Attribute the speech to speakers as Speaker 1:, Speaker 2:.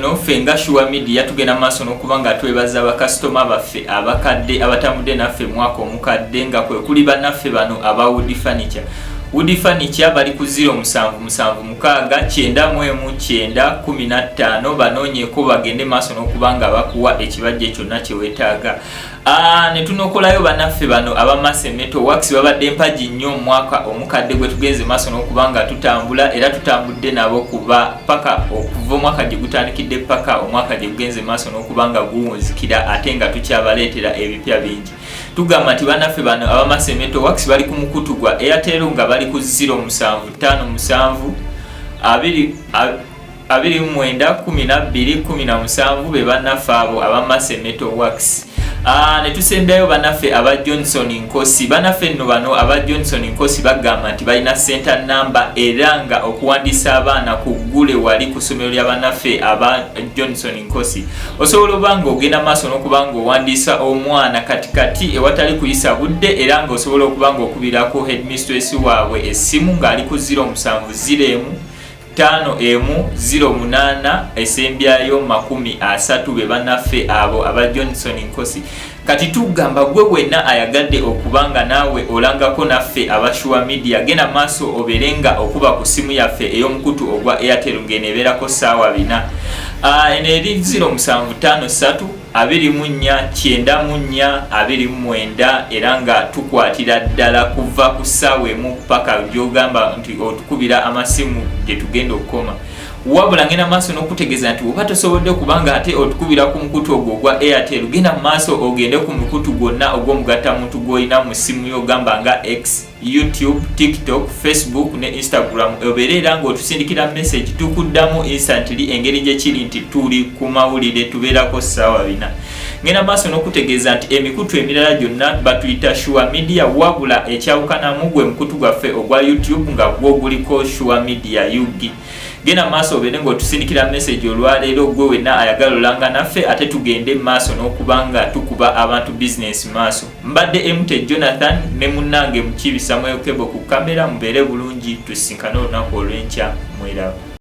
Speaker 1: eno ffe nga Sure Media tugenda maaso n'okuba nga twebaza bakasitoma baffe abakadde abatambudde naffe mwaka omukadde, nga kwe kuli bannaffe bano aba Wood Furniture. Wood Furniture bali ku 077691 915. Banoonyeko bagende maaso n'okuba nga bakuwa ekibajje kyonna kye weetaaga. Ne tunokolayo bannaffe bano aba Mase Metal Works. Babadde mpagi nnyo mu mwaka omukadde gwe tugenze maaso n'okuba nga tutambula, era tutambudde nabo kuba paka okuva omwaka gye gutandikidde paka omwaka gye gugenze maaso n'okuba nga guwunzikira, ate nga tukyabaleetera ebipya bingi. Tugamba nti bannaffe bano aba Mase Metal Works bali ku mukutu gwa Airtel nga bali ku 0757 2 29 17. Be bannaffe abo aba Mase Metal Works. Ne tusembayo bannaffe aba Johnson Nkosi. Bannaffe nno bano aba Johnson Nkosi bagamba nti balina center number, era nga okuwandiisa abaana ku ggule wali ku ssomero lya bannaffe aba Johnson Nkosi. Osobola oba nga ogenda maaso n'okuba nga owandiisa omwana kati kati ewatali kuyisa budde, era nga osobola okuba nga okubirako headmistress waabwe essimu ng'ali ku 0701 51 08 esembyayo 30. Be bannaffe abo aba Johnson Nkosi. Kati tugamba gwe wenna ayagadde okuba nga naawe olangako naffe aba Sure Media, genda maaso obeere nga okuba ku ssimu yaffe ey'omukutu ogwa Airtel ng'eneebeerako ssaawa 4. Eno eri 0753 24 94 29, era nga tukwatira ddala kuva ku ssaawa 1 paka gy'ogamba nti otukubira amasimu gye tugenda okukoma. Wabula ngenda maaso n'okutegeeza nti oba tosobodde kubanga ate otukubira ku mukutu ogwo ogwa Airtel, genda mu maaso ogende ku mukutu gwonna ogw'omugattamuntu gw'olina mu ssimu y'ogamba nga X, YouTube, TikTok, Facebook ne Instagram, obeere era ng'otusindikira message, tukuddamu instantly. Engeri gye kiri nti tuli ku mawulire, tubeerako ssaawa 4. Ngenda maaso n'okutegeeza nti emikutu emirala gyonna batuyita Sure Media, wabula ekyawukanamu gwe mukutu gwaffe ogwa YouTube nga gwo guliko Sure Media UG. Genda maaso obeere ng'otusindikira message olwaleero, gwe wenna ayagala olanga naffe, ate tugende maaso n'okuba nga tukuba abantu business maaso. Mbadde Mt Jonathan ne munnange Mukibi Samuel Kebo ku kamera. Mubeere bulungi, tusinkane olunaku olw'enkya. Mweraba.